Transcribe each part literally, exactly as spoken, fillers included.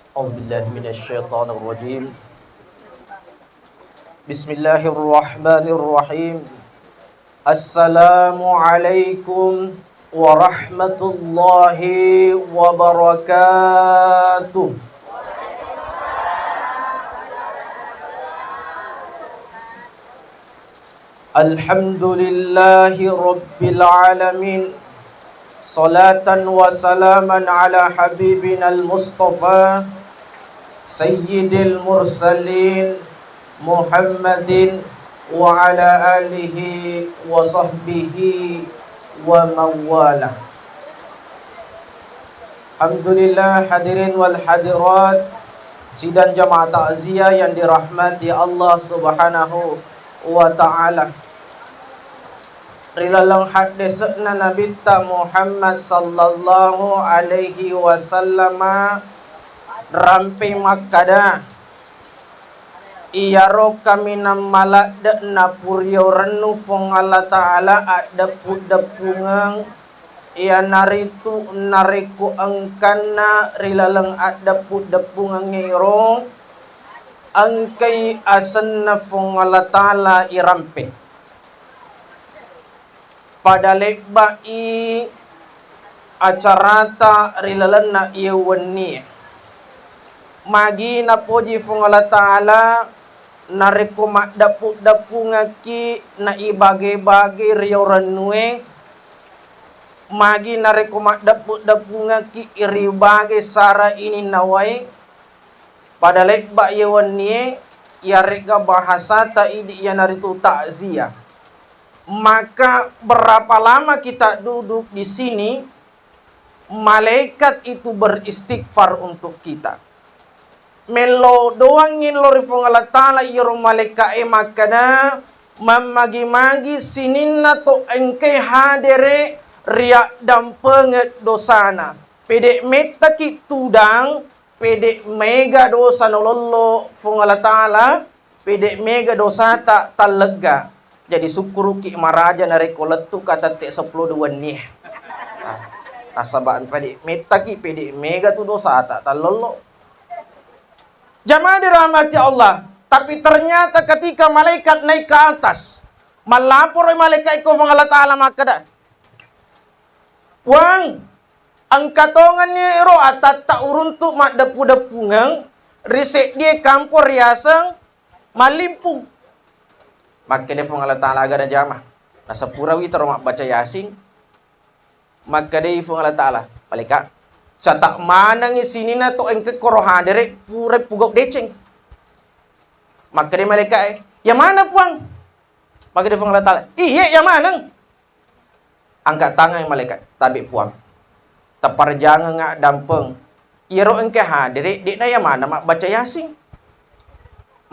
أعوذ بالله من الشيطان الرجيم. بسم الله الرحمن الرحيم. السلام عليكم ورحمة الله وبركاته. الحمد لله رب العالمين. صلاة وسلاما على حبيبنا المصطفى سيد المرسلين محمد وعلى آله وصحبه ومن والاه. Alhamdulillah, hadirin wal hadirat, sidang jamaah takziah yang dirahmati Allah Subhanahu wa Ta'ala. Ri laleng haddese'na Nabitta Muhammad sallallahu alaihi wasallama rampe makkada, iyaro kaminang maladde' napuriorennu Puang Allah Ta'ala addeppu-deppungeng, iyanaritu narekko engkanna ri laleng addeppu-deppungengnge ro, engkai asenna Puang Allah Ta'ala irampe. Pada lebba'i acarata ri lalenna iye wennie. Magi napoji Puang Allah Ta'ala narekko maddeppu-deppungekki na ibage-bage ri orennue, magi narekko maddeppu-deppungekki ri bage sara ininna wae, pada lebba iye wennie, iyaregga bahasata idi iyanaritu takziah. Maka berapa lama kita duduk di sini, malaikat itu beristighfar untuk kita. Mello doangngi lo ri Puang Allah Ta'ala iyaro malaika'e makkada, mammagi-magi sininna to engkae hadere riaddampengeng dosana. Pede mettaki tudang, pede mega dosa nalollo Puang Allah Ta'ala, pede mega dosata tallegga. Jadi sukkuruki maraja narekko lettuka tette seppulo dua wennie. Nah, nasaba pede mettaki, pede mega tu dosata tallollo. Jamaah dirahmati Allah, tapi ternyata ketika malaikat naik ke atas, mallaporo malaikat ko Puang Allah Ta'ala makkada, Puang, engka tongenni ero atatta uruntu maddeppu-deppungeng ri seddie kampo riaseng Mallimpung. Makkeda Puang Allah Ta'ala aga najama. Nasapurawi taro mabbaca Yasin. Makkedai Puang Allah Ta'ala, "Malaika, cata manengngi sininna to engka koro hadere pura pugau deceng." Makkedai malaika e, "Iya maneng, Puang?" Makkedai Puang Allah Ta'ala, "Iye, iya maneng." Angka tangai malaika, "Tabe, Puang. Taparjangengnga dampeng. Iyaro engka hadere, de'na iya maneng mabbaca Yasin."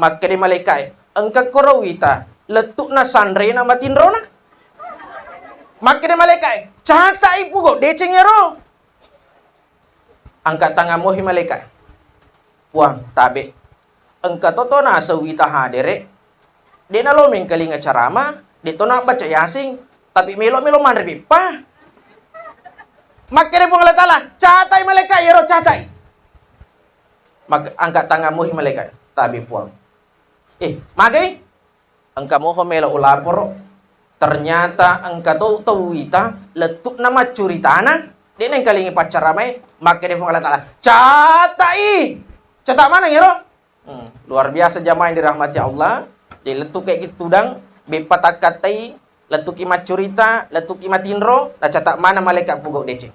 Makkeda malaika e, "Engka koro wita, lettu'na sanrena matinrona." Makkeda malaika e, "Catai pugau deceng iyaro." Angka tangan mohi malaika e, "Puang, tabe. Engka toto naseng wita hadere, de nalo mengkalinga carama, de to nabbaca Yasin, tapi melo-melo manre beppa." Makkeda Puang Allah Ta'ala, "Catai malaika iyaro, catai." Mak-, angka tangan mohi malaika, "Tabe, Puang." "Eh, magai?" Engka moho melo ulaporo, ternyata engka to tau wita lettu'na maccuritana, de nengkalingi paccaramae, makkeda Puang Allah Ta'ala, "Catai!" Cata maneng ero? Hmm, luar biasa jamaah yang dirahmati Allah. Jadi lettu kayak gitu tudang, beppa takkattai, lettuki maccurita, lettuki matinro, nacata maneng malaika pugau deceng.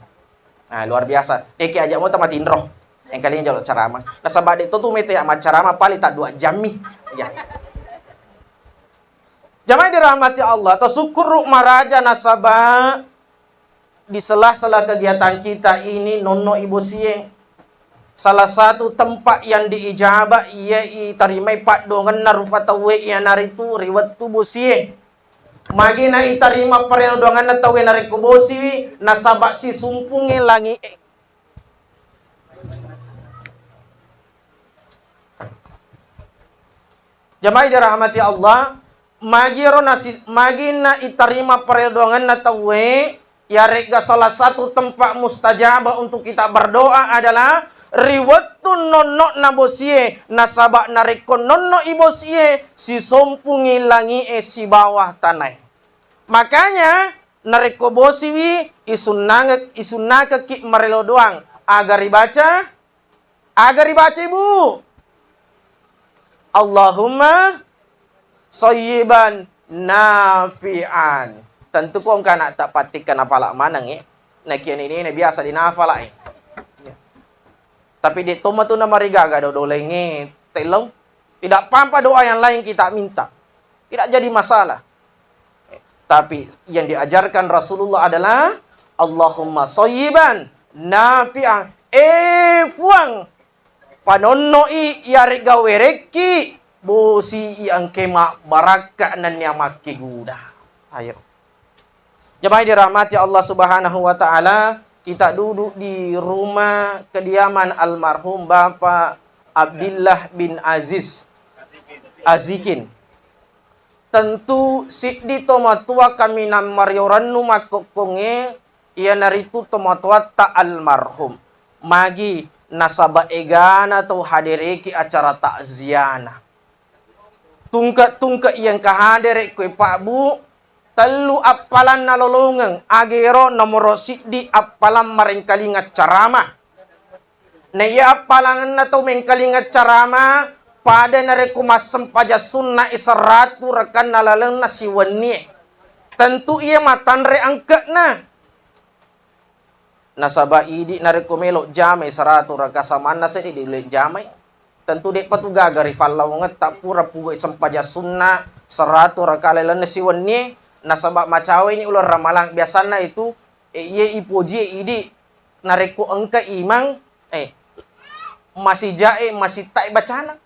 Nah, luar biasa. Deki aja mo tamatinro. Engkalinga jolo carama. Nasaba de to tu mete ya maccarama paling tak dua jammi. Ya. Jamaah dirahmati Allah, tasukkuru maraja nasaba di sela-sela kegiatan kita ini nonno ibosie. Salah satu tempat yang diijabah iya itarimai paddoangenna rufa tauwe iyanaritu ri wettu bosie. Magi na itarima pareddonganna tauwe narekko bosiwi, nasaba sisumpungnge langi'e. Jamaah dirahmati Allah, magi ro nasi-, magi na itarima pareddonganna tauwe, yaregga salah satu tempat mustajabah untuk kita berdoa adalah ri wettu nonno'na bosie, nasaba narekko nonno'i bosie, sisompungi langi'e sibawa tanae. Makanya, narekko bosiwi, isunnangek-, isunnakekki marelo doang. Aga ribaca? Aga ribaca, Ibu? Allahumma sayyiban nafi'an. Tentu ko engka anak tak patikka nafala maneng, eh. Nakia ini, ini biasa dinafala, eh. Tapi de' tomma tu namarigaga do-, dolengnge tellau. Tidak apa-apa doa yang lain kita minta. Tidak jadi masalah. Tapi yang diajarkan Rasulullah adalah, "Allahumma sayyiban nafi'an." Eh, Fuang, panonno'i iyaregga werekki, bosi i engke mabbarakka nennia makkeguna. Ayo. Jamaah dirahmati Allah Subhanahu wa Ta'ala, kita duduk di rumah kediaman almarhum Bapak Abdillah bin Aziz Azikin. Tentu siddi tomatoa kaminang mario rennu makkokkongnge, iyanaritu tomatoatta almarhum. Magi nasaba egana tau hadereki acara takziana. Tungke-tungke iya engka hadere koe Pak Bu, tellu appalang nalolongeng, agero nomoro siddi appalang marengkalinga carama. Na iya appalangenna tau mengkalinga carama, pada narekko massempajang sunna i seratu rakanna lalenna siwennie. Tentu iya matanre angke'na. Nasaba idi narekko melo jamai seratu raka samanna seddi diulle jamai. Tentu de'pa tu gaga ri fallawangetta pura pugau sempajang sunna seratu raka lalenna siwennie, nasaba macawaini uleng ramalang. Biasanna itu, eh, iye ipojie idi narekko engka imang, eh, masijae, masittae bacana.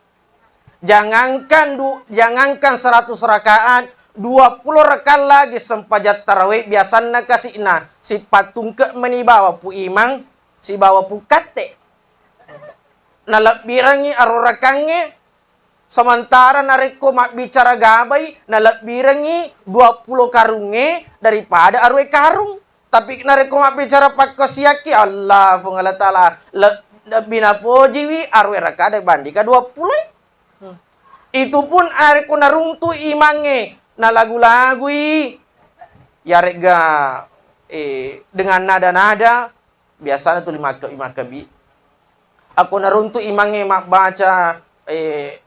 Jangankan du-, jangankan seratus rakaat, dua puluh rakaat lagi sempajang tarawih, biasanna kasi'na sipatungke meni bawa pu imang, sibawa pu katte. Nalebbirengngi aro rakangnge, sementara narekko mabbicara gabai, nalebbirengngi dua puluh karungnge daripada arue karung. Tapi narekko mabbicara pakkasiakki, Allah, Puang Allah Ta'ala, le-, lebbi napojiwi arue raka dibandingkan dua puluh. Hmm. Itu pun arekko naruntu imangnge, nalagu-lagui, yaregga, eh, dengan nada-nada, biasana tuli makkebi-makkebi. Akko naruntu imangnge mabbaca, eh,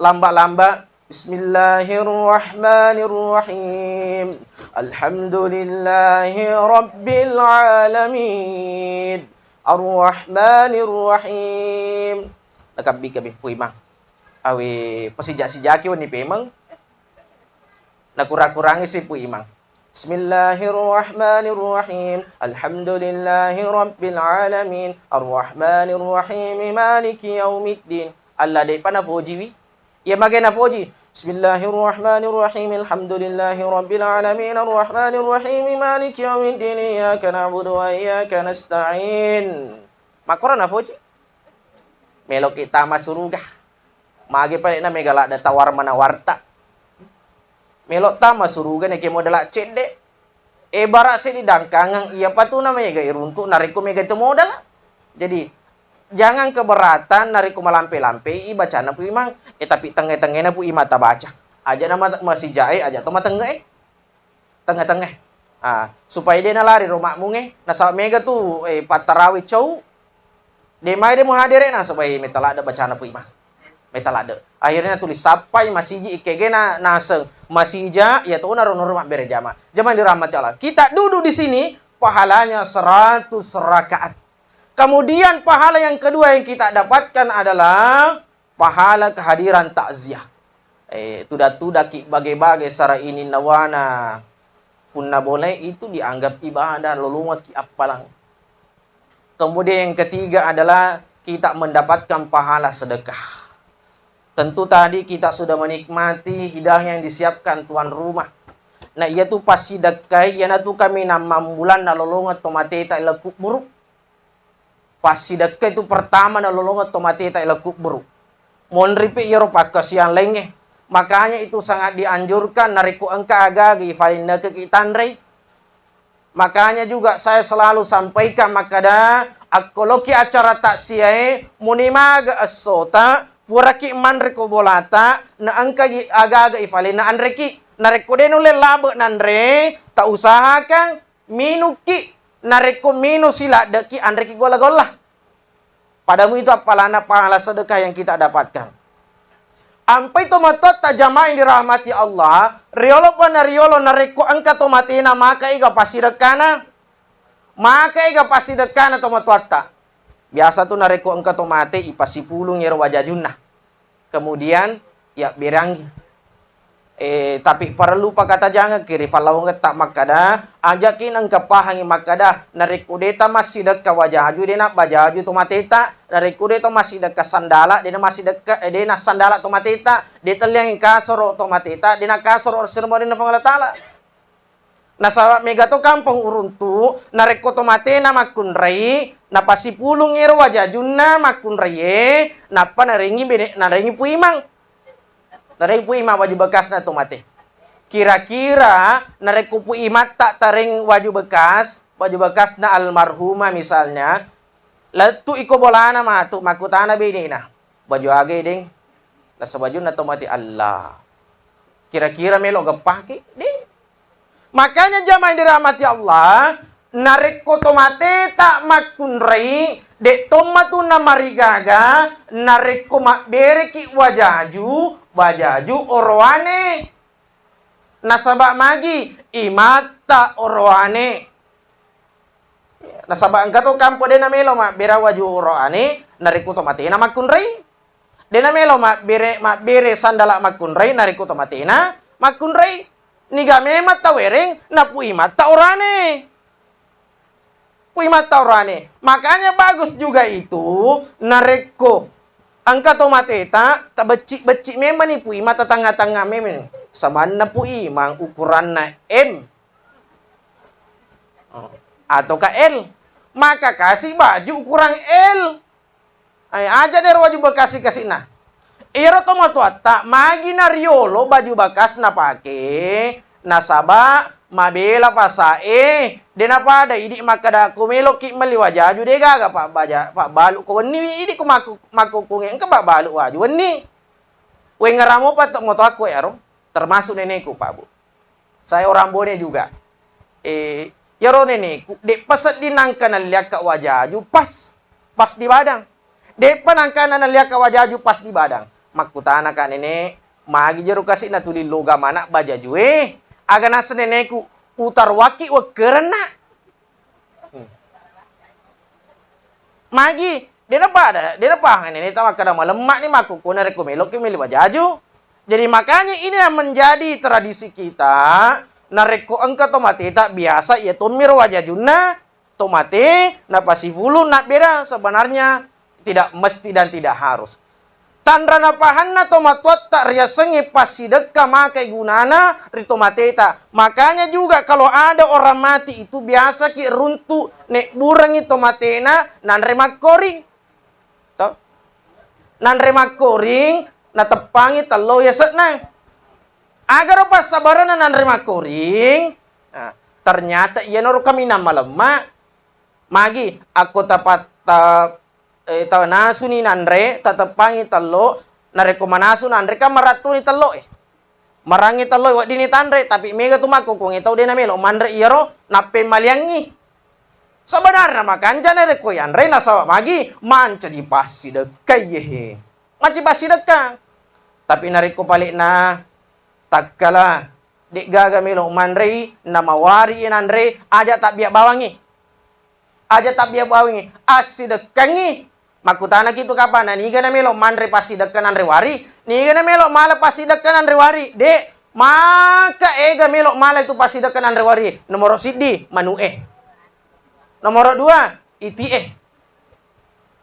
lamba-lamba, "Bismillahirrahmanirrahim. Alhamdulillahi rabbil alamin. Arrahmanirrahim." Nakabbi-kabbi Pu Imang. Awe pasija-sijaki wenni pemeng. Nakura-kurangi si Pu Imang. "Bismillahirrahmanirrahim. Alhamdulillahi rabbil alamin. Arrahmanirrahim. Maliki yaumiddin." Alla de'pa napojiwi. Iya mage napoji. "Bismillahirrahmanirrahim. Alhamdulillahi rabbil alamin. Arrahmanirrahim. Maliki yaumiddin. Iyyaka na'budu wa iyyaka nasta'in." Makkoro napoji. Meloki tama suruga. Magi pale na mega ladde tawar menawarta. Melo tama suruga neke modala cedde. Ebara seddi dangkangeng iya patu na mega iruntu narekko mega itu modal. Jadi, jangan keberatan narekko malampe-lampe i bacana Pu Imang. Eh, tapi tenge-tengena Pu Imang tabaca. Aja na ma-, masijae, aja to matenge e. Tengah-tengah. Ah, supaya de nalari ro makmungnge, nasaba mega tu, eh, pattarawi cau. De mai de muhadere nasaba, eh, meta ladde bacana Pu Imang. Meta ladde. Akhirnya tuli sappai masiji ikkegena naseng. Masija, iya tona ro noro mabbere jama. Jama dirahmati Allah. Kita duduk di sini, pahalanya seratus rakaat. Kemudian pahala yang kedua yang kita dapatkan adalah pahala kehadiran takziah. Eh, tuda-tudaki bage-bage sara ini nawana punna boleh itu dianggap ibadah, lolongaki appalang. Kemudian yang ketiga adalah kita mendapatkan pahala sedekah. Tentu tadi kita sudah menikmati hidangan yang disiapkan tuan rumah. Nah, iya tu passidekkai, iyana tu kami namambulan nalolongeng to mateta ila kuburu. Passidekka itu pertama nalolongeng to mateta ila kuburu. Monripi iyaro pakkasiang laingnge. Makanya itu sangat dianjurkan narekko engka aga-aga ifalennekeki tanrei. Makanya juga saya selalu sampaikan makkada, Akkoloki acara taksiyae, muni maga essota, puraki manre ko bolata, na engkagi aga-aga ifale na anreki. Narekko de nulle labe nanre, ta usahakang minukki. Narekko minung siladdeki, anreki golla-golla. Pada mu itu apalana pahala sedekah yang kita dapatkan. Ampai tomatoatta jamaah yang dirahmati Allah, riolo pa na riolo narekko engka tomatena maka ega pasidekkana. Maka ega pasidekkana tomatoatta. Biasa tu narekko engka tomate ipasipulung ero wajajunna. Kemudian ya berangi. Eh, tapi parellu pakatajangekki ri fallawangetta makkada, ajaki nengka pahangi makkada, narekko de ta massidekka wajaju, de na bajaju tomateta, narekko de ta massidekka sandala, de na massidekka, eh, de na sandala tomateta, de telliangi kasoro tomateta, de na kasoro ri serba rinna Puang Allah Taala. Nasaba mega to kampong uruntu, narekko tomatena makkunrai, napasipulung ero wajajunna makkunraie, nappa narengi bene-, narengi puimang. Narengi puimang waju bekasna tomate. Kira-kira narekko puimatta tareng waju bekas, waju bekasna almarhumah misalnya, lettu iko bolana matu, makkutana benena. Baju aga, Deng? Nasaba bajunna tomate, Allah. Kira-kira melo geppaki? De. Makanya jamaah yang dirahmati Allah, narekko tomateta makkunrai, de tomma tu namarigaga, narekko mabbereki wajaju, wajaju oroane. Nasaba magi imatta oroane. Nasaba engka to kampo de namelo mabbere waju oroane narekko tomatena makkunrai. De namelo mabbere, mabbere sandala makkunrai narekko tomatena makkunrai. Niga memang tawereng napui matta orane. Pui matta orane. Makanya bagus juga itu narekko engka tomateta, tabecci-becci memang ni pui matta tangnga-tangnga memang. Samanna pui mang ukuranna M. Oh, atau ka L. Maka kasih baju ukuran L. Ai, aja dero waju bekasi-kasina. Iyaro tomatoatta magi nariolo baju bekas napake, nasaba mabela pasae, de napada idi makkada ko meloki melli wajaju de gaga pabbaja-, pabbalu ko wenni idi ko makku-, makkukkunge engka pabbalu waju wenni. Wengngara mopa to motoakku ero, termasuk neneku, Pak Bu. Saya orang Bone juga. Eh, iyaro neneku, de'pa sedding nangka nalliakka wajaju pas, pas di badang. De'pa nangka nalliakka wajaju pas di badang. Makkutanaka, "Nenek, magi jero kasi natuli loga mana bajajue?" Aga naseng neneku, "Utaroakki wekkerenna." Hmm. Magi, de napada, de napahang nene ta makkada malemma ni makkukku narekko meloki meli wajaju. Jadi makanya ini yang menjadi tradisi kita, narekko engka tomateta biasa iya tommiro wajajunna tomate, napasifulung nabbera, sebenarnya tidak mesti dan tidak harus. Tanra napahanna tomatoatta riasengnge passidekka makai gunana ri tomateta. Makanya juga kalau ada orang mati itu biasaki runtu nebburengngi tomatena nanre makkoring. To? Nanre makkoring, nateppangi tello yase'na. Agaro passabarenna nanre makkoring, nah, ternyata iyanaro kaminang malemma, magi akko tapatta eh, tanasuni nanre, tateppangi tello, narekko manasu nanre kan marattuni tello e. Marangngi tello e, weddini tanre, tapi mega tu makkukkungnge tau de namelo manre iyaro, nappemmaliangngi. Sebenarna makanjana rekko yanre nasaba magi mancaji passidekkai yehe. Mancaji passidekka. Tapi narekko palekna takkala de'gaga melo manrei, namawari nanre, aja tabbia bawangngi. Aja tabbia bawangngi, assidekkangngi. Makkutanaki tu kapang, na niga namelo manre passidekka nanre wari? Niga namelo mala passidekka nanre wari? De, maka ega melo mala itu passidekka nanre wari. Nomoro siddi, manu'e. Nomoro dua, iti'e.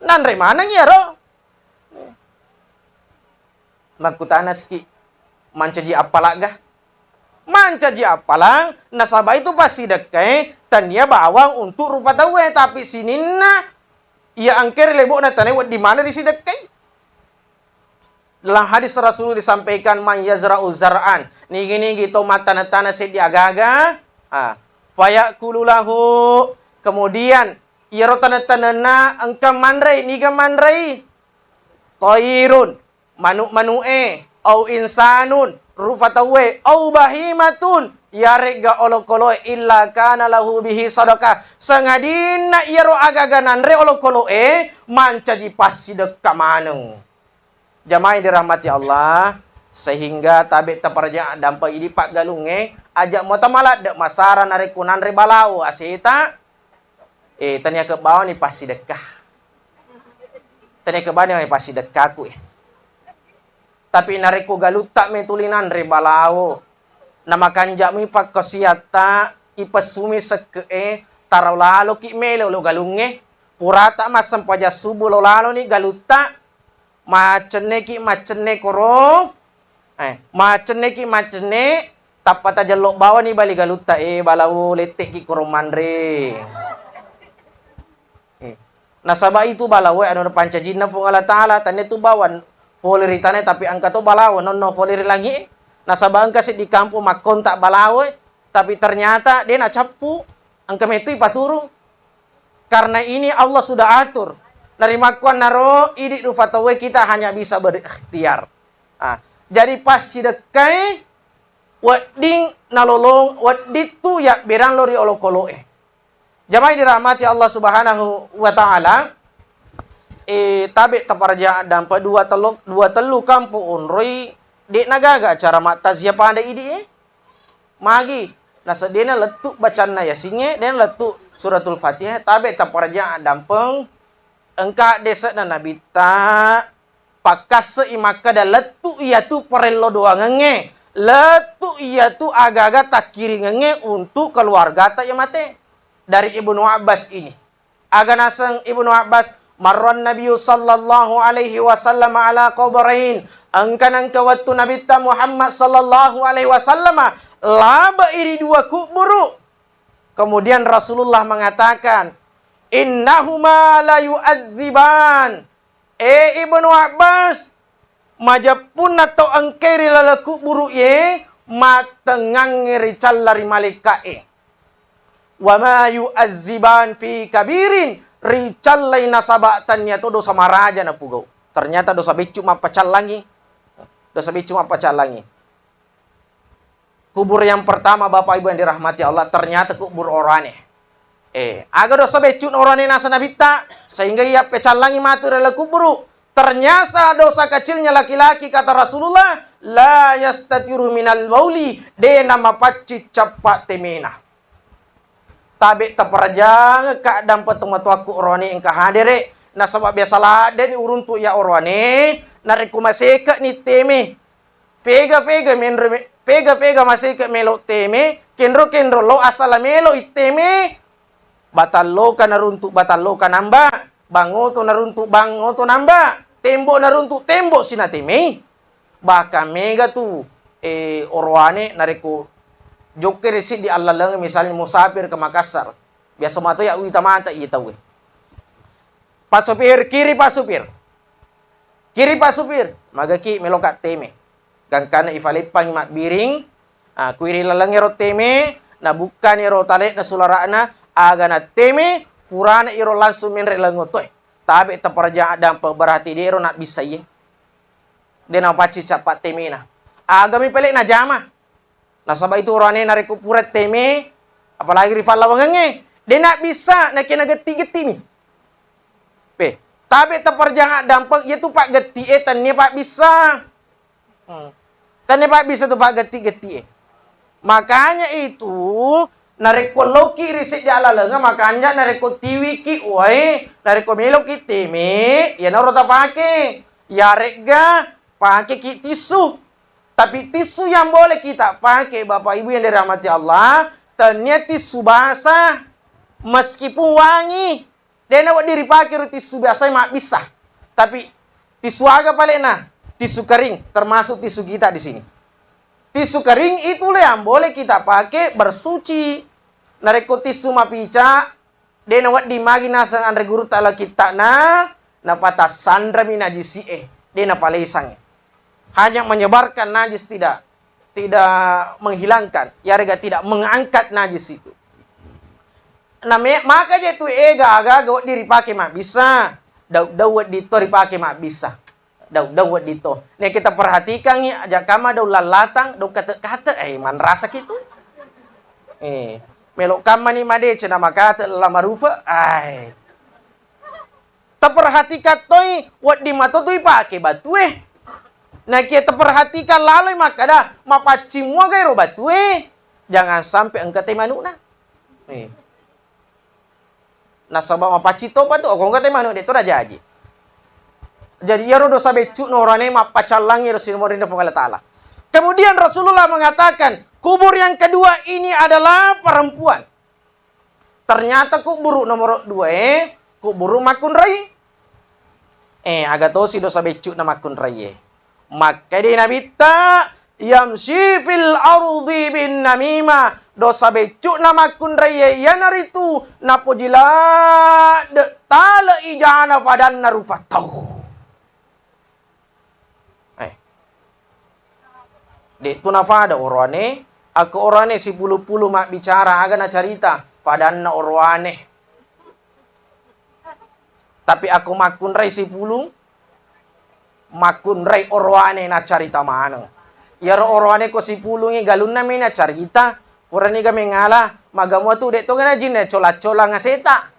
Nanre maneng iyaro. Makkutanaski, mancaji appalagga? Mancaji appalang, nasaba itu passidekkae tania bawang untuk rupa tauwe, tapi sininna iya engke ri lebo'na tanae wedding maneng risidekkai. Dalam hadis Rasul disampaikan, "Man yazra'u zar'an," nigi-nigi to mattana-tana seddi agaga, ah, "fayakulu lahu," kemudian Iyaro taneng-tanenna engka manrei, niga manrei? Thairun, manu-manu'e, au insanun, rufa tauwe, au bahimatun, yaregga olokolo'e, illa kana lahu bihi sadaqah, sangadinna iyaro agaga nanre olokolo'e mancaji passidekka maneng. Jamaah yang dirahmati Allah, sehingga tabe taparja dampa idi paggalungnge, aja mo tamaladde masara narekko nanre balawo aseta, eh, tania kebawani passidekka. Tania kebawani passidekkaku, eh. Tapi narekko galutta metuli nanre balawo, namakanjami pakkasiatta, ipessumi sekke'e, taro laloki melo lo galungnge, purata massempajang subuh lo laloni galutta, Macenneki macenne koro, eh, macenneki macenne, tappa tajello bawani bali galutta, eh, balawo lettekki koro manre. Eh, nasaba itu balawo anu pancajinna Puang Allah Taala, tania tu bawang pole ri tanae, tapi engka to balawo nonno pole ri langi. Nasaba engka seddi kampung makkontak balawo, tapi ternyata de nacappu, engka metui paturung. Karena ini Allah sudah atur. Narimakkuannaro idi rufa tauwe kita hanya bisa berikhtiar. Ah, jadi passidekkai wedding nalolong, wedding tu yabberang lo ri olokolo'e. Jamaah dirahmati Allah Subhanahu wa Ta'ala, eh, tabe taparja dampa dua tellu, dua tellu kampung onroi, de nagaga acara mattazia pada idi, eh. Magi, naseddena lettu bacanna Yasingnge, dena lettu Suratul Fatihah, tabe taparja dampeng, engka dese'na Nabitta, pakkasse'i makkeda lettu iyatu parello doangengnge, lettu iyatu agaga takkiringengnge untuk keluargata iya mate. Dari Ibnu Abbas ini. Aga naseng Ibnu Abbas, marran Nabiyyu sallallahu alaihi wasallam ala qabrain. Engka nengka wettu Nabitta Muhammad sallallahu alaihi wasallam labe'i ri dua kuburu. Kemudian Rasulullah mengatakan, "Innahuma la yu'adziban." Eh, Ibnu Abbas, majeppunna tau engkai ri laleng kuburu e, mattengngangngi ricalla ri malaika'e. "Wa ma yu'azziban fi kabirin," ricallai nasaba tania to dosa maraja napugau. Ternyata dosa beccu mappacallangi. Dosa beccu mappacallangi. Kubur yang pertama, Bapak Ibu yang dirahmati Allah, ternyata kubur orane. Eh, aga dosa beccu orane nasa Nabitta, sehingga iya pecallangi matu ri laleng kuburu. Ternyata dosa kecilnya laki-laki, kata Rasulullah, "La yastatiru minal bauli," de namapaccing cappa temena. Tabe taparajangekka dampa tomatoakku oroane engka hadere, nasaba biasa laddeni uruntu iya oroane, narekko maseke'ni teme. Pega-pega menre-, pega-pega maseke melo teme, kenro-kenro lo asala melo itteme, batalloka naruntu batalloka namba, bangoto naruntu bangoto namba, tembo naruntu tembo sinatemei. Bahkan mega tu, eh, oroane narekko jokke ri siddi allaleng, misalnya musafir ke Makassar, biasa mato ya uwita mata iya tauwe. Pak Supir, kiri Pak Supir. Kiri Pak Supir, magaki meloka teme. Gangkana ifaleppangi mabbiring, ah, kui ri laleng ero teme, nabukkani ero tale'na sulara'na, aga natteme, purana iro langsung menre lengo toe. Tabe taparajang addampeng, berarti de ero nabbissa iye. De napaccing cappa temena. Agami pale najama. Nasaba itu oroane narekko pura teme, apalagi ri fallawangengnge, de nabbissa nakke nagetti-gettini. Pe, tabe taparajang addampeng, iyatu paggetti e tania pabbissa. Hmm. Tania pabbissa tu paggetti-getti e. Makanya itu, narekko loki ri seddi alalenga, makanja narekko tiwiki wae, narekko meloki teme, iyanaro tapake. Yaregga pakeki tisu. Tapi tisu yang boleh kita pakai, Bapak Ibu yang dirahmati Allah, tania tisu basah, meskipun wangi, de nawedding ripake ro tisu biasa mabbissa. Tapi tisu aga palena? Tisu kering, termasuk tisu kita di sini. Tisu kering itulah yang boleh kita pakai bersuci. Narekko tisu mapica, de nawedding magi naseng anre gurutta lao kitta'na, napatassanremi najisi e, de napalesang. Hanya menyebarkan najis, tidak, tidak menghilangkan, yarega tidak mengangkat najis itu. Na me-, maka je tu ega aga-aga wedding ripake mabbissa. Daung-daung wedding to ripake mabbissa. Daung-daung wedding to. Nek kita perhatikangi, aja kama daung lallatang, daung kate-kate, eh, manrasa kitu. Eh, melo kamma ni madece na makate lama rufe, ai. Taperhatikan toi, wedding mato tu ipake batue. Nakia taperhatikan laloi makkada, mapaccing muaga ero batue, jangan sampai engka te manuna. Eh. Nasaba mapaccing topa tu, okko engka te manu de to najaji. Jadi iyaro dosa beccu na orane mappacallangi ro simurinna Puang Allah Taala. Kemudian Rasulullah mengatakan, kubur yang kedua ini adalah perempuan. Ternyata kuburu nomor dua e, kuburu makkunrai. Eh, aga tosi dosa beccu na makkunrai e. Makkedai Nabitta, "Yamshi fil ardi bin namimah." Dosa beccu'na makkunraiye iyanaritu napoji ladde' tale ijana padanna rufa tau. Eh. De'tu nafada oroane, ako oroane sipulu-pulu mabbicara aga nacarita padanna oroane. Tapi ako makkunrai sipulung, makkunrai oroane nacarita maneng. Iyaro oroane ko sipulungi galunna mi nacarita, puraniga mengala, maga mua tu de' to gana jinna cola-cola ngaseta.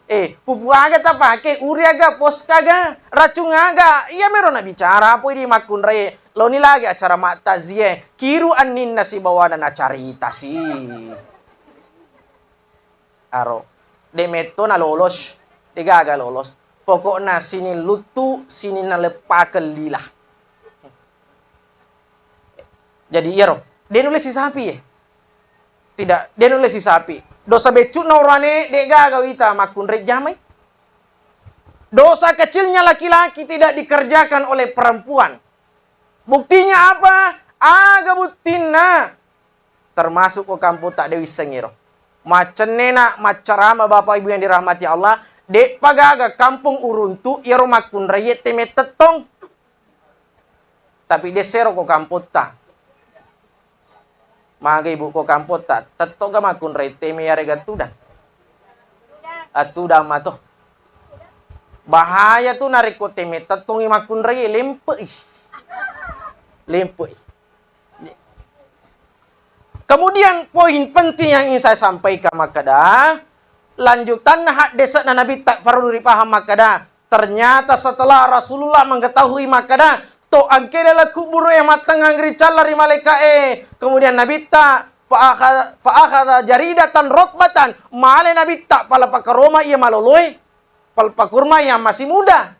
Eh, pupu aga tapake, uri aga, poska ga, racung aga, iya mero nabicara, poi di makkunrai, loni lagi acara maktazie, kiru anninna sibawana nacarita si. Aro. De' metto na lolos. De' gaga lolos. Pokokna sining luttu, sining naleppakeng lila. Jadi iyaro. De' nulle sisapi ye. Tidak, de' nulle sisapi. Dosa beccu'na orane de' gaga wita makkunrai jamai. Dosa kecilnya laki-laki tidak dikerjakan oleh perempuan. Buktinya apa? Aga buttinna? Termasuk ko kamputta de' wissengngiro. Maccennena maccarama Bapak Ibu yang dirahmati Allah, de'pa gaga kampung uruntu iyaro makkunraiye teme tettong. Tapi de' sero ko kamputta. Maga ibu ko kamputta, tettoga makkunrai teme yarega tudang. Atudang mato. Bahaya tu narekko teme tettongi makkunrai, lempe'i. Lempe'i. Kemudian poin penting yang ingin saya sampaikan makkeda, lanjutanna haddese'na Nabitta parellu ripahang makkeda, ternyata setelah Rasulullah mengetahui makkeda, to engkae laleng kuburu e mattengngang ricalla ri malaeka'e, kemudian Nabitta fa akha-, fa akhadha jaridatan rotbatan, male Nabitta pala pakaroma iya maloloe, pala pakurma yang masih muda.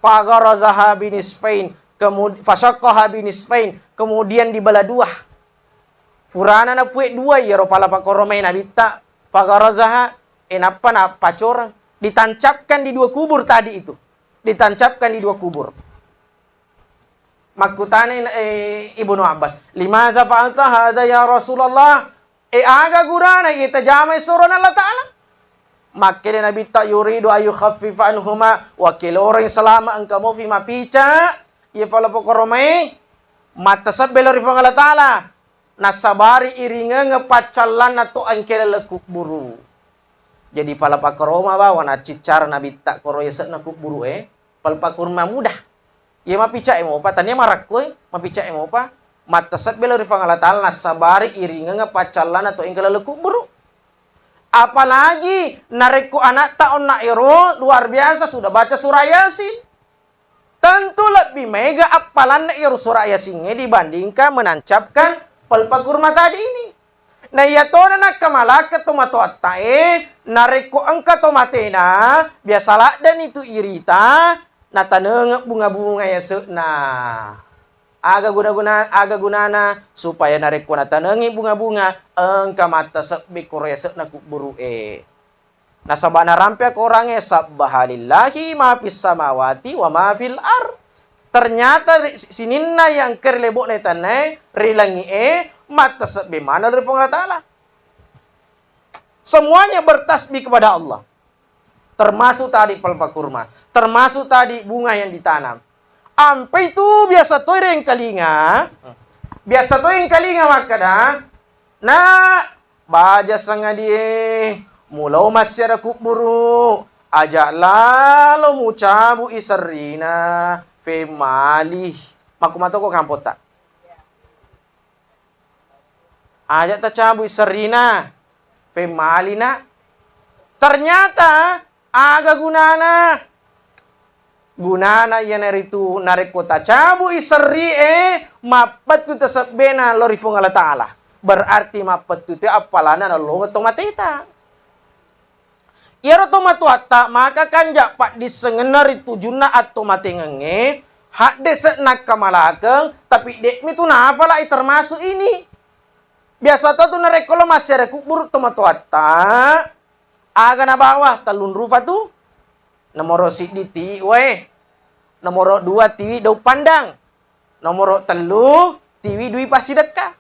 Fagharazaha binisfain, kemud-, fasyaqqaha binisfain, kemudian dibelah dua. Furana napue dua iyaro pala pakoromai Nabitta, fagharazaha, e nappa nappacoreng, ditancapkan di dua kubur tadi itu. Ditancapkan di dua kubur. Makkutana, eh, Ibnu Abbas, "Limadza fa'alta hadza ya Rasulullah?" E, aga gurana iya tajamai sorona Allah Ta'ala? Makkeda Nabitta, "Yuridu ayu khaffifa anhuma," wakkeloreng salama engka mofi mapica iya pala pokoromae, mattasebbe lao ri Puang Allah Ta'ala, nasabari iringengeng paccallanna to engke laleng kubburu. Jadi pala pakoroma bawang nacciccara Nabitta koro yase'na kubburu e, pala pakurma muda. Iya mapicae mopa, tania marakkoe, mapicae mopa, mattasebbe lao ri Puang Allah Ta'ala, nasabari iringengeng paccallanna to engka laleng kubburu. Apalagi narekko anatta onna ero luar biasa sudah baca surah Yasin. Tentu lebbi maega appalanna ero surah Yasingnge dibandingkan menancapkan pal pakurma tadi ini. Na iyatona nakkamalakka tomatoatta e, narekko engka to matena, biasa laddeni tu irita, natanengeng bunga-bunga yase'na. Aga guna-guna-, aga gunana? Supaya narekko natanengi bunga-bunga, engka mattasebbi koro yase'na kubburu e. Nasaba narampe akorangnge, "Sabbaha lillahi ma fis samawati wa ma fil ar." Ternyata ri-, sininna yang engka ri lebo'na tannae, ri langi'e, mattasebbi maneng ri Puang Allah Ta'ala. Semuanya bertasbih kepada Allah. Termasuk tadi palpa kurma, termasuk tadi bunga yang ditanam. Ampe itu biasa toi rengkalinga, biasa toi engkalinga makkada, "Na, baja sangadie, Mulao massiara kubburu, aja lalo mucabu'i serrina, femmali. Makkumatoko kampotta. Aja tacabu'i serrina, femmalina. Ternyata aga gunana? Gunana iyanaritu narekko tacabu'i serri'e, mappettu tasebbena lao ri Puang Allah Ta'ala. Berarti mappettu tu appalana nalolongeng to mateta. Iyaro tomatoatta maka kanja paddissengenna ri tujunna attomatengengnge, haddese' nakkamalakeng, tapi de'mi tu nafala'i termasuk ini. Biasa to tu narekko lo massiara kubburu tomatoatta, aga nabawa? Tellung rufa tu. Nomoro siddi tiwi wae, nomoro dua tiwi daung pandang, nomoro tellu tiwi dui passidekka.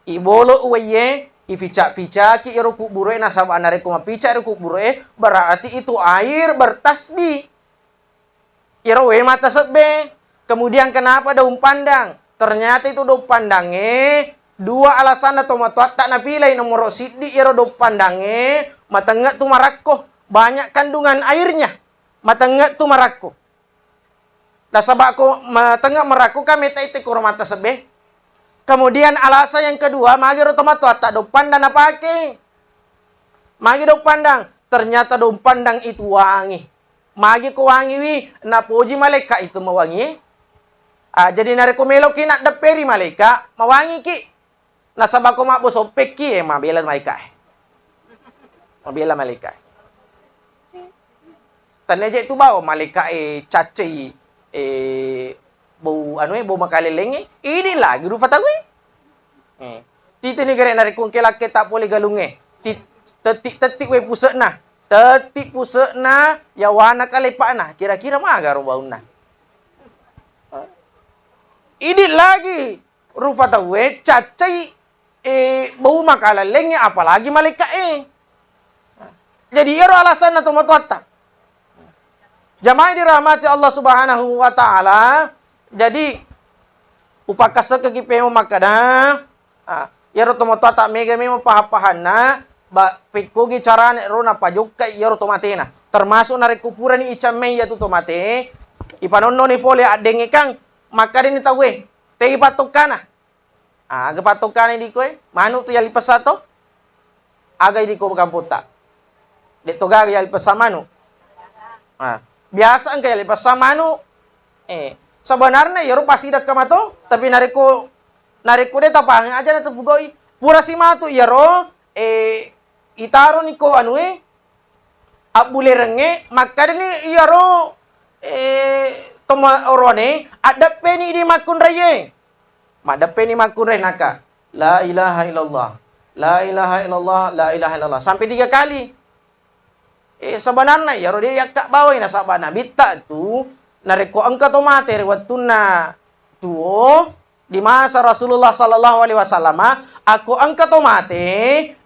Ibolo uwaiye, ifica-ficaki iyaro kubburoe, nasaba narekko mapica ero kubburoe, berarti itu air bertasbih. Iyaro wae mata sebbe. Kemudian kenapa daung pandang? Ternyata itu daung pandangnge dua alasanna tomatoatta napilai. Nomoro siddi, iyaro daung pandangnge matenge tu marakko, banyak kandungan airnya, matenge tu marakko. Nasaba ko matenge marakko kan meta itte koro mata sebbe. Kemudian alasan yang kedua, magi ro tomatoatta daung pandang napake. Magi daung pandang? Ternyata daung pandang itu wangi. Magi ko wangiwi, napoji malaika itu mawangie. Ah, jadi narekko meloki naddepperi malaika, mawangiki. Nasaba ko mabbo soppekki, eh, mabela malaika, eh. Mabela malaika, eh. Tania je tu bawang malaika, eh, caccai, eh, bau anu, eh, bau makalellengnge, idi lagi rufa tauwe. Eh, titini gere narekko engke lakke ta pole galungnge. Ti-, tetti-tetti we puse'na. Tetti puse'na, yawana kalepa'na. Kira-kira maga ro baunna? Idi lagi rufa tauwe caccai, eh, bau makalellengnge, apalagi malaika'e. Jadi, iyaro alasanna tomatoatta. Jamaah dirahmati Allah Subhanahu wa Ta'ala, jadi, upakkassekkeki pemo makkada, ah, iyaro tomatoatta mega memang paha-pahanna, ba-, pekkogi carane ro napajokkai iyaro tomatena. Termasuk narekko purani icammei iyatu tomate, ipanonnoni fole addengekang, makkadani tauwe, tegi pattokkana. Ah, aga pattokkana idi koe? Manu tu yali pessa to? Aga idi ko kampotta? De to gaga yali pessa manu. Ah, biasa engka yali pessa manu. Eh, sebenarnya iyaro pasidekka mato, tapi narekko, narekko de tapahang aja na tepugoi. Pura si matu iyaro, eh, itaroni ko anue, abbulerengnge, makkadani iyaro, eh, toma oroane, addeppeni idi makkunraie. Maddeppeni makkunrai naka, "La ilaha illallah, la ilaha illallah, la ilaha illallah," sampai tiga kali. Eh, sebenarnya iyaro de yakka bawai, nasaba nabitta tu narekko engka to mate ri wettunna tuo, di masa Rasulullah sallallahu alaihi wasallam, akko engka to mate,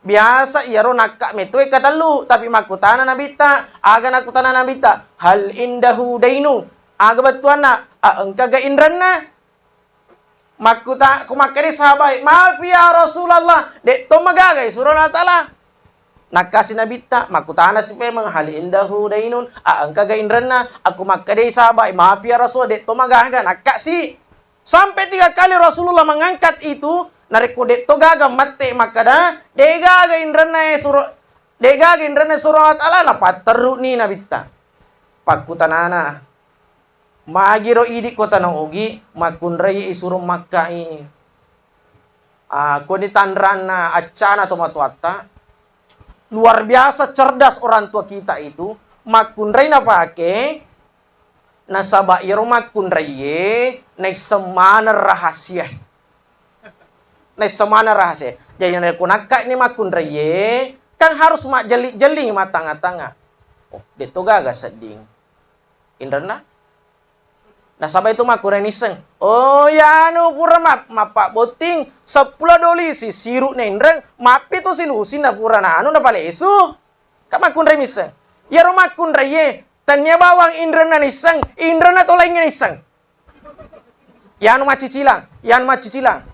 biasa iyaro nakka metoi katellu, tapi makkutana nabitta, aga nakkutana nabitta, "Hal indahu dainu?" Aga bettuanna, a engkaga inrenna? Makkuta-, ko makkeda sahabai, "Mafi ya Rasulullah, de to magaga isuro Allah Ta'ala." Nakkasi nabitta, makkutana si pemeng, "Hal indahu dainun?" A engkaga inrenna? Akko makkedai sahabai, "Mafi ya Rasul, de to magaga." Nakkasi. Sampai tiga kali Rasulullah mengangkat itu, narekko de to gaga mette makkeda, "De gaga inrenna e suro-, de gaga inrenna suro Allah Ta'ala," napatterruni nabitta. Pakkutanana, "Magiro idi ko tana ogi makkunrai isuro makkai?" Ah, koni tanranna accana tomatoatta, luar biasa cerdas orang tua kita itu, makkunrai napake, nasaba iyaro makkunraiye naisseng maneng rahasia. Naisseng maneng rahasia. Jadi narekko nakka ni makkunraiye, kan harus majjelli-jelli, matanga-tanga. Oh, de to gaga sedding inrenna. Nasaba itu makkunrai nisseng. Oh, yanu pura map-, mappabbotting seppulo dolisi, siru na inreng, mappi to silusi na pura nanu napalesu. Ka makkunrai misseng. Iyaro makkunraiye, tania bawang inrenna nisseng, inrenna to laingnge nisseng. Yanu maccicilang, yanu maccicilang.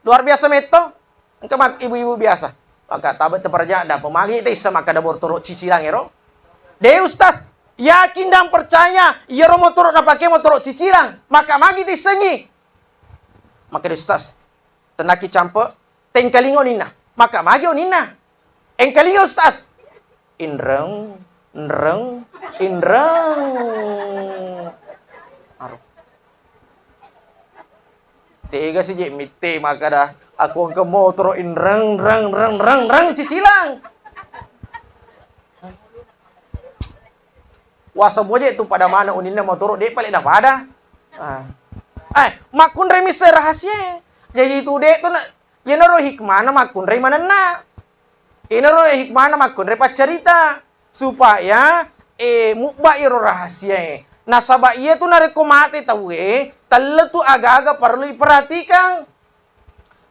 Luar biasa metto. Engka mak-, ibu-ibu biasa. Maka tabe teperja, da pemagi te issa makkeda motoro cicilang ero. De, Ustaz, yakin dan percaya, iyaro motoro napake motoro cicilang. Maka magi te issengi. Maka de, Ustaz, tenaki campe, tengkalinga oninna. Maka magi oninna. Engkalinga, Ustaz. Inreng, nreng, inreng. Aro. Tega si je mitte makkeda, aku engka motoro inreng, reng, reng, reng, reng, cicilang. Wasa moje tu pada mana uninna motoro, de pale na pada. Ah. Eh, makkunrai misseng rahasia. Jadi tu de tu na, yenaro hikmana makkunrai manenna. Inaro hikmana makkunrai paccarita, supaya, eh, mubba iro rahasiae. Nasaba iya tu narekko mate tauwe, telletu aga-aga parellu iperhatikang.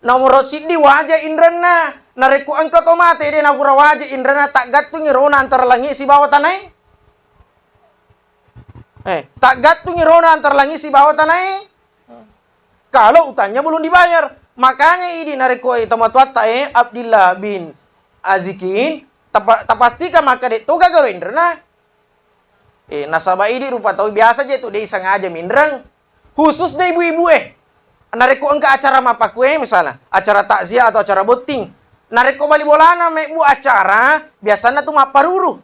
Nomoro siddi waja inrenna. Narekko engka to mate de napura waja inrenna, taggattung irona antara langi sibawa tanae. Eh, taggattung irona antara langi sibawa tanae. Kalau utangnya belum dibayar. Makanya idi narekko e tomatoatta e Abdillah bin Azikin, tapa-, tapastikan maka de toga garo inrena. Eh, nasaba idi rupa tau biasa je tu de sengaja minreng. Khusus de ibu-ibu e. Narekko engka acara mappakue misalnya, acara takziah atau acara botting. Narekko bali bolana mebbu acara, biasanna tu mapparuru.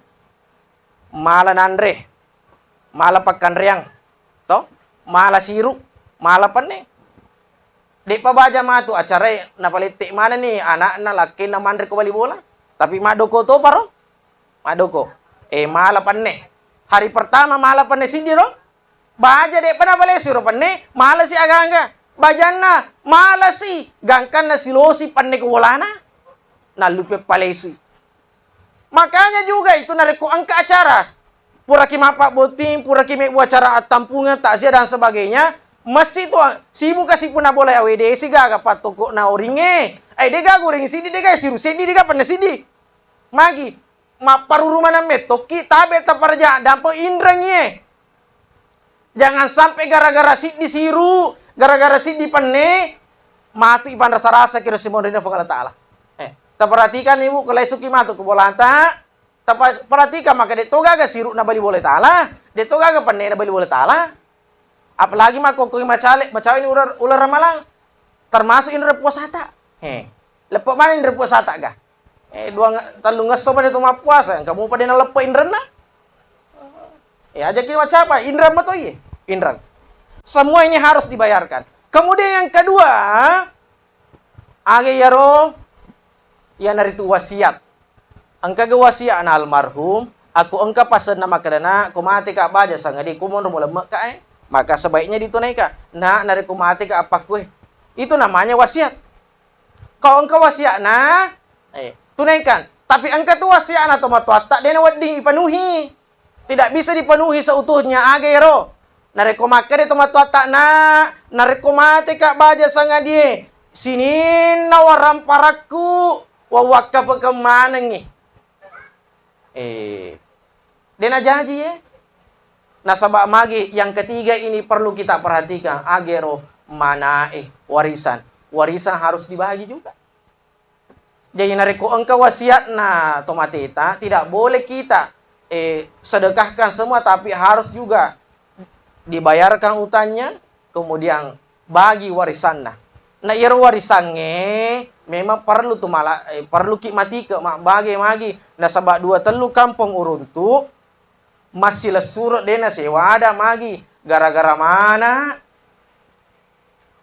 Mala nanre, mala pakkanreang, to? Mala siru, mala penne. De'pa baja matu acarae, napalette manenni ana'na, lakkenna manre ko bali bola. Tapi maddoko topa ro? Maddoko. Eh, mala penne. Hari pertama mala penne siddi ro? Baja de'pa napalesui ro penne, malasi aga-aga. Bajanna malasi, gangkanna silosi penne ko bolana. Nallupe palesui. Makanya juga itu narekko engka acara, puraki mappabbotting, puraki mebbu acara attampungeng, takziah dan sebagainya, mesti tu sibuka si punna bola ya, we, de sigaga pattokokna oringnge. Eh, de gaga oring siddi, de gaga siru seddi, de gaga penne siddi. Magi, mapparuru maneng mettokki, tabe taparja, dampe inrengngi e. Jangan sampai gara-gara siddi siru, gara-gara siddi penne, matu ipanrasa-rasa kiro simon rina Puang Allah Ta'ala. Eh, taperhatikan ibu, kalau isuki matu ke bolanta, tapa-, perhatikan maka de to gaga siru na bali bola Ta'ala, de to gaga penne na bali bola Ta'ala. Apalagi makkokkoe macale, macawe ni ular, ular ramalang. Termasuk inre puasata. He. Leppe maneng inre puasata ga. Eh, dua nge-, tellu ngesso pada tu mappuasa, engka mupa de naleppe inrenna. Eh, aja ki macapa, inreng mato iye. Inreng. Semua ini harus dibayarkan. Kemudian yang kedua, aga iyaro, iyanaritu wasiat. Engkaga wasiatna almarhum, akko engka pasenna makkedana, ko mate ka baja sangadi, ko monro mulemme ka, eh, maka sebaiknya ditunaikan. Nah, narekko mate ka appakkue. Itu namanya wasiat. Kau engka wasiatna, eh, tunaikan. Tapi engka tu wasiatna tomatoatta de nawedding ipenuhi. Tidak bisa dipenuhi seutuhnya, aga ero. Narekko makkeda tomatoatta, na, narekko mate ka baja sangadie, sininna waramparakku wawakkafekeng manengngi. Eh, de najaji, eh. Nasaba magi yang ketiga ini perlu kita perhatikan, aga ero manae, warisan. Warisan harus dibagi juga. Jadi, narekko engka wasiatna tomateta, tidak boleh kita, eh, sedekahkan semua, tapi harus juga dibayarkan utangnya, kemudian bagi warisanna. Nah, iyaro warisangnge memang perlu tu mala-, eh, perlu ki matike mabbage magi. Nasaba dua tellu kampong uruntu massilessuro de nasewa ada magi. Gara-gara mana?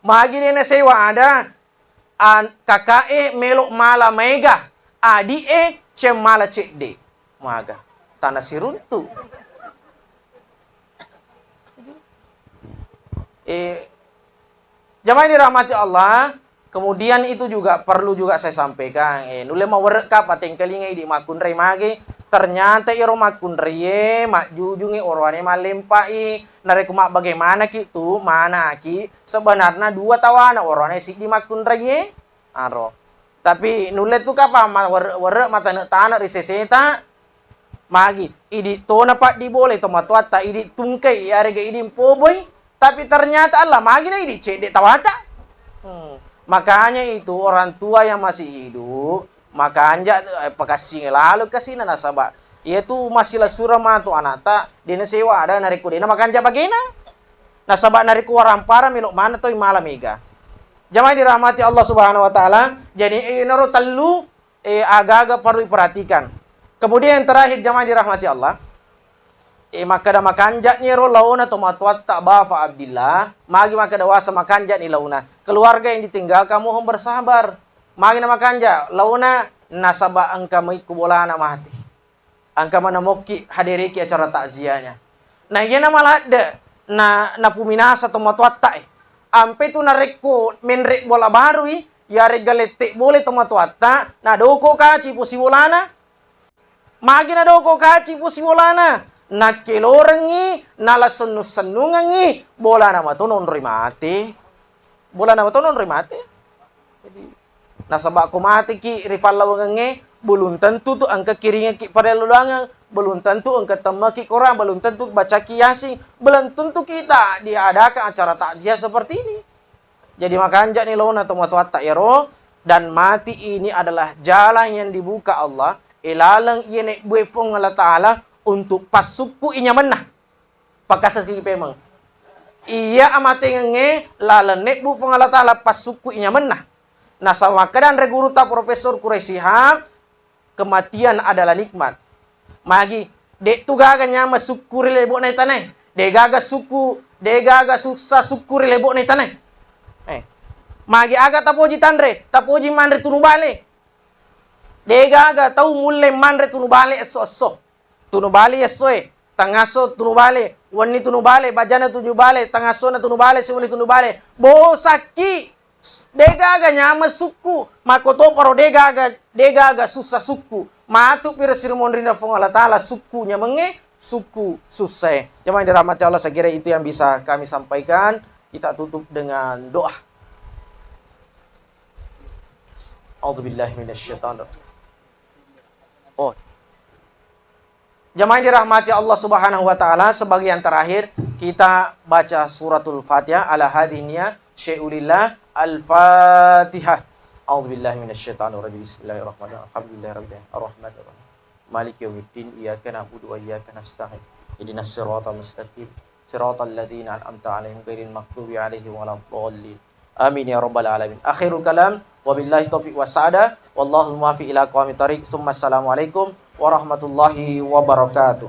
Magi de nasewa ada, an-, kaka'e melo mala maega, adi'e ceng mala cedde. Maga. Tana siruntu. Eh, jamaah dirahmati Allah, kemudian itu juga perlu juga saya sampaikan. Eh, nulle mawerre ka patengkalinga idi makkunrai mage. Ternyata iyaro makkunraie majjujungi oroane mallempa'i. Narekko mabbagaimanaki tu, manaki, sebenarna dua tawana, oroane siddi makkunraie. Aro. Tapi nulle tu kapang ma-, werre-, werre matane-tane ri seseta, magi, idi tona paddi bole tomatoatta, idi tungkai, iyarega idi mpoboi, tapi ternyata Allah magi na idi cedde tawata. Hmm. Makanya itu orang tua yang masih hidup, makanja, eh, pakassingi lalo kasina nasaba iyatu masih lasureng matu anakta, de nasewa ada narekko de namakanja bagena. Nasaba narekko warampara melo maneng toi mala mega. Jamaah dirahmati Allah Subhanahu wa Ta'ala, jadi, eh, enaro tellu, eh, aga-aga perlu diperhatikan. Kemudian yang terakhir, jamaah dirahmati Allah, eh, makkeda makanja'ni ro laona tomatoatta Bafa Abdillah, magi makkeda wasa makanja'ni laona. Keluarga yang ditinggalkan mohon bersabar. Magi na makanja laona nasaba engka mai ku bolana mati. Engka mana mokki hadiriki acara takziahnya. Nah, iyana maladde na napuminasa tomatoatta e. Ampe tu narekko menre bola barui, yarega lette bole tomatoatta, nadoko kaci pusi bolana. Magi nadoko kaci pusi bolana? Nakkelorengngi, nala sennu-sennungengngi, bolana mato nonroi mate. Bolana mato nonroi mate. Jadi, nasaba ko mateki ri fallawangengnge, belum tentu tu engka kiringekki parellu doangeng, belum tentu engka temmaki Quran, belum tentu bacaki Yasin, belum tentu kita diadakan acara takziah seperti ini. Jadi makanja'ni laona tomatoatta iyaro, dan mati ini adalah jalan yang dibuka Allah, ilaleng iya nebbue Puang Allah Ta'ala untuk passukku inyamenna. Pakasaki pemeng. Iya amatengengnge laleng nebbu Puang Allah Ta'ala passukku inyamenna. Nasaba makkeda anre gurutta Profesor Quraish Shihab, kematian adalah nikmat. Magi, de tu gaga nyameng sukku ri lebo'na tanae. De gaga sukku, de gaga sussa sukku ri lebo'na tanae. Eh. Magi aga tapoji tanre, tapoji manre tunu bale. De gaga tau mulle manre tunu bale esso-esso. Tunu bale essoe, tangasso tunu bale, wenni tunu bale, bajana tunu bale, tangassona tunu bale, siwenni tunu bale. Bosakki. De gaga nyameng sukku, makkotoparo de gaga, de gaga sussa sukku. Matu piro sirumonrina Puang Allah Ta'ala sukku nyamengnge, sukku sussae. Jamaah yang dirahmati Allah, saya kira itu yang bisa kami sampaikan. Kita tutup dengan doa. A'udzubillahi minasyaitonir rajim. Oh. Jamaah yang dirahmati Allah Subhanahu wa Ta'ala, sebagai yang terakhir kita baca suratul Fatihah ala hadhihi niyah, syai'ulillah, Al-Fatihah. A'udzubillahi minasyaitonir rajim. Bismillahirrahmanirrahim. Alhamdulillahirabbil alamin. Arrahmanirrahim. Maliki yaumiddin. Iyyaka na'budu wa iyyaka nasta'in. Ihdinas siratal mustaqim. Siratal ladzina an'amta 'alaihim ghairil maghdubi 'alaihim waladdallin. Amin ya rabbal alamin. Akhirul kalam, wabillahi taufiq was sa'adah, wallahul muwaffiq ila aqwamit thariq. Tsumma assalamualaikum warahmatullahi wabarakatuh.